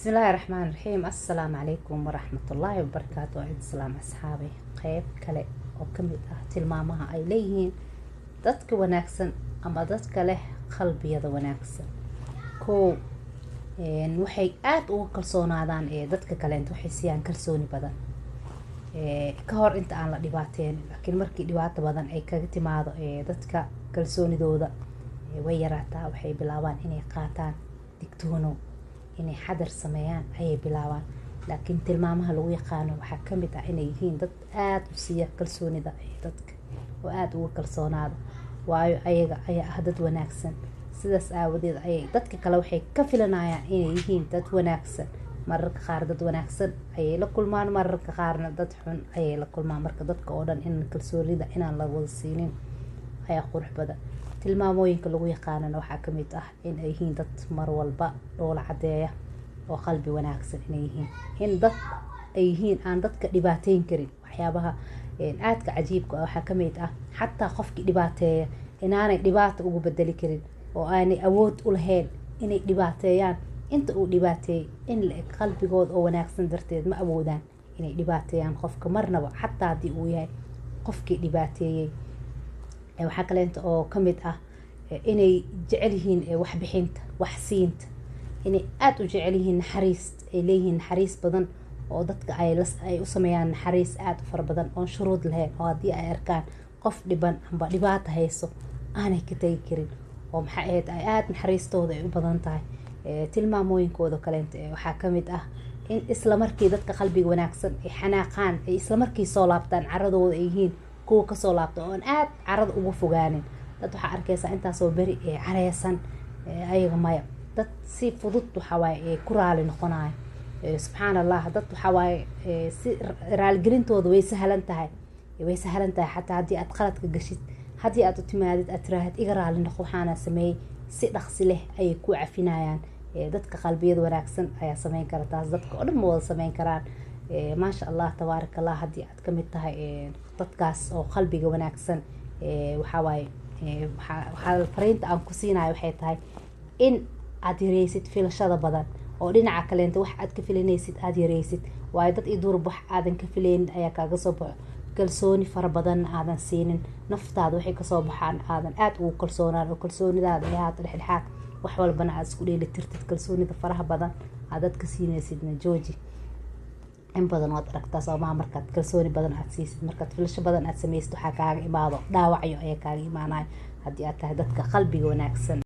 Bismillaahi raxmaani raxiim. Assalaamu calaykum waraxmatullaahi wabarakaatu. Ciid islaam asxaabay. Qeyb kale oo kamid ah tilmaamaha ay leeyihiin dadka wanaagsan ama dadka leh qalbiyada wanaagsan. Kow, waxay aada uga kalsoonaadaan dadka kaleenta, waxay siiyaan kalsooni badan ka hor inta aan la dhibaateyn. Laakiin markii dhibaato badan ay kaga timaado dadka, kalsoonidooda way yaraataa. Waxay bilaabaan inay qaataan digtoono, inay xadar sameeyaan ayay bilaabaan. Laakiin tilmaamaha lagu yaqaano waxaa kamid ah inay yihiin dad aada u siiya kalsoonida dadka oo aada uga kalsoonaada, waayo ayaga ayaa ah dad wanaagsan. Sidaas aawadeed ayay dadka kale waxay ka filanayaan inay yihiin dad wanaagsan. Mararka qaar dad wanaagsan ayay la kulmaan, mararka qaarna dad xun ayay la kulmaan. Marka dadka oo dhan in kalsoonida inaan la wada siinin ayaa qurux badan. Tilmaamooyinka lagu yaqaanana waxaa kamid ah in ay yihiin dad mar walba dhoola cadeeya oo qalbi wanaagsan inay yihiin, in dad ay yihiin aan dadka dhibaateyn karin. Waxyaabaha aadka cajiibka ah waxaa kamid ah xataa qofkii dhibaateeya inaanay dhibaata ugu bedeli karin oo aanay awood u lahayn inay dhibaateeyaan. Inta uu dhibaateeyey in la eg qalbigooda oo wanaagsan darteed ma awoodaan inay dhibaateeyaan qofka marnaba, xataa haddii uu yahay qofkii dhibaateeyey. Waxaa kaleenta oo kamid ah inay jecel yihiin waxbixinta, waxsiinta, inay aada u jecel yihiin, naxariis ay leeyihiin, naxariis badan oo dadka ay u sameeyaan, naxariis aada u fara badan oon shuruud lahayn, oo haddii ay arkaan qof dhiban amba dhibaata hayso aanay ka tegi karin, oo maxaa ahayd ay aada naxariistooda ay u badan tahay. Tilmaamooyinkooda kaleenta waxaa kamid ah in isla markii dadka qalbiga wanaagsan ay xanaaqaan ay isla markii soo laabtaan caradooda, ay yihiin kuwa kasoo laabta oon aada carada uga fogaanin. Dad waxaa arkeysaa intaasoo beri ee careysan, ayaga maya. Dad si fudud waxawaaye ku raali noqonayo, subxaan Allah. Dad waxawaaye si raaligelintooda way sahlan tahay, way sahlan tahay. Xataa haddii aad qaladka gashid, haddii aad u timaadid, aad tiraahid "Iga raali noqo, waxaana sameeyey," si dhaqsi leh ayay ku cafinayaan. Dadka qalbiyada wanaagsan ayaa sameyn kara taas, dadka oo dhan ma wada sameyn karaan. Maasha Allah, tabaaraka Allah. Haddii aad kamid tahay dadkaas oo qalbiga wanaagsan, waxawaaye waxaa fariinta aan ku siinayo waxay tahay in aad yareysid filashada badan, oo dhinaca kaleenta wax aad ka filanaysid aada yareysid, waayo dad iyo durub wax aadan ka filaynin ayaa kaaga soo baxo. Kalsooni fara badan aadan siinin naftaada, waxay kasoo baxaan aadan aada ugu kalsoonaan, oo kalsoonidaada ay ahaato dhexdhexaad, wax walbana aada isku dheeli tirtid. Kalsoonida faraha badan aad dadka siinaysidna jooji. In badan waad aragtaa soomaha, markaad kalsooni badan aad siisid, markaad filasho badan aad sameysid, waxaa kaaga imaado dhaawacyo ayaa kaaga imaanayo haddii aad tahay dadka qalbiga wanaagsan.